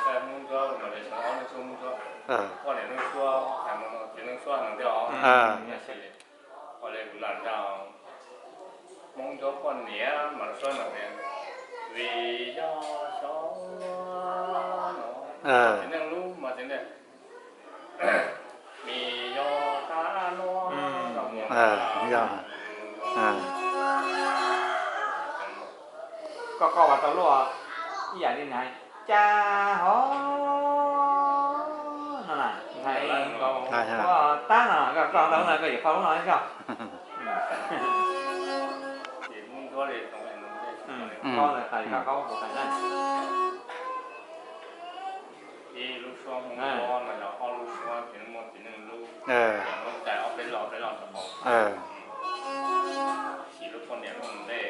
Hmoob Ntsuab mas lawv xyov ob leeg suab Hmoob Ntsuab, poj niam leej suab, hais no txiv leej suab no thiab os. Tab sis ua li kuv lam nrog Hmoob Ntsuab poj niam mas lawv suab no tias, vim yog xyov no, txiv neej lub mas txiv neej, vim yog tab no, yog. Koj koj ua tau luaj ib yam li cas hov no na, hais nkaus tab no, koj koj tau no koj yuav qhau lub no koj. Qhau ntawd hais koj qhau kuv hais na. Ib lub suab Hmoob Ntsuab no yog ob lub suab txiv neej lub, lub cai ob peb los peb los rau hauv. Xis lub poj niam lub ntej.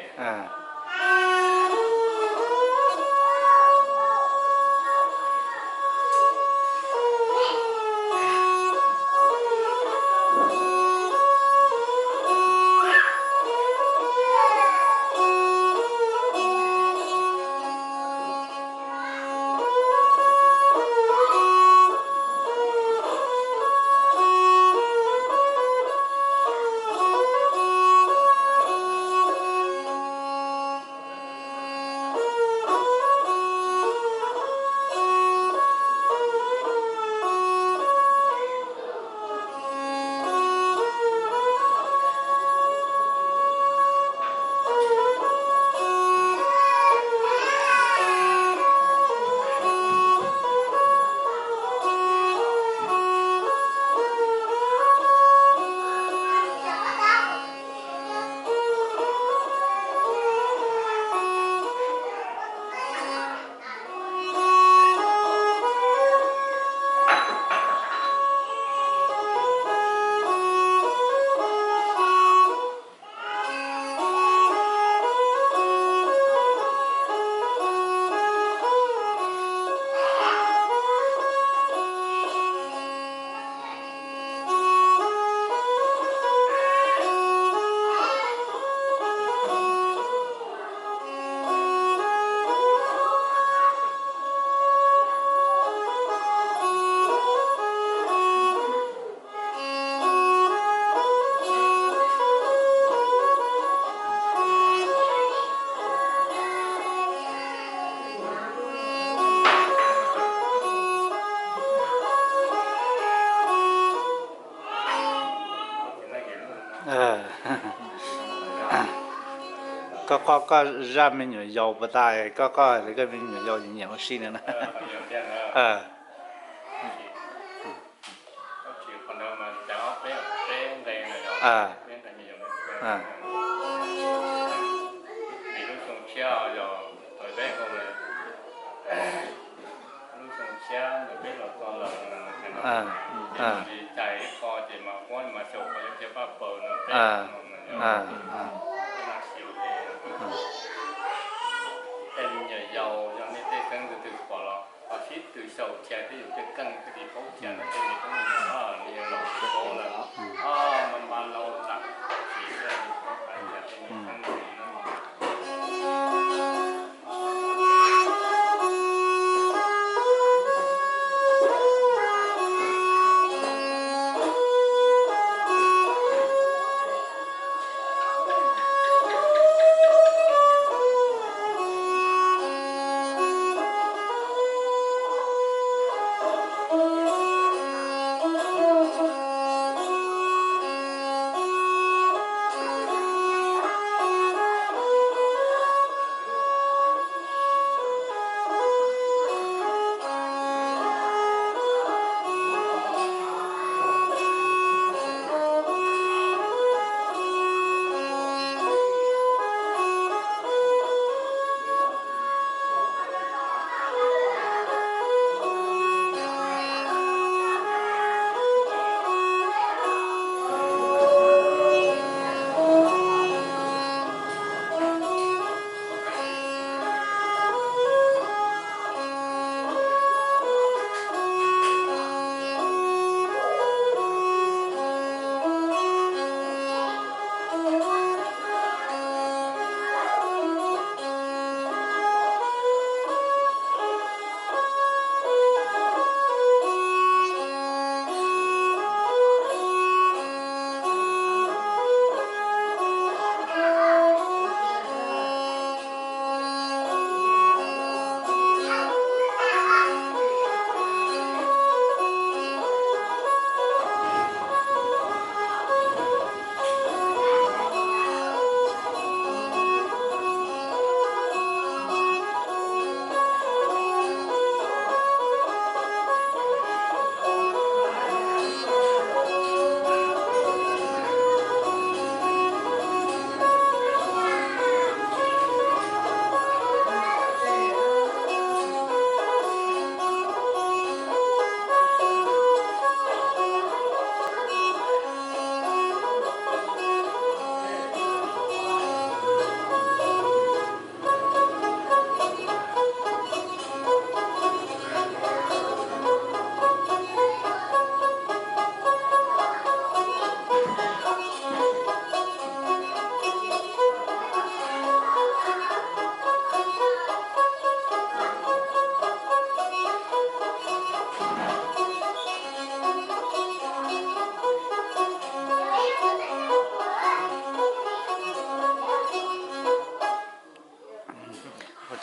Koj qoj koj zaj me nyuam yaus puas tas, koj qoj hais tias koj me nyuam yaus nyiam ua si no na. Lub xyoo tshiab ntawd peb los txog lawm, ces mus li cais ib qho ces mas quab mas xyaum qhov yuav cia paj paws no peb no mas yog. Tej me nyuam yaus yog nej tej xeeb ntxwv twg pom los ho sib tw xyaum cia, tej yus tej keej thiaj li paub cia no, tej me tub me nyuam no los tsis paub lawm, mas mas laus lam tsis paub hais cia tej me xeeb ntxwv no.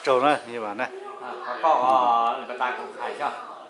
Tsaug na, Vam na.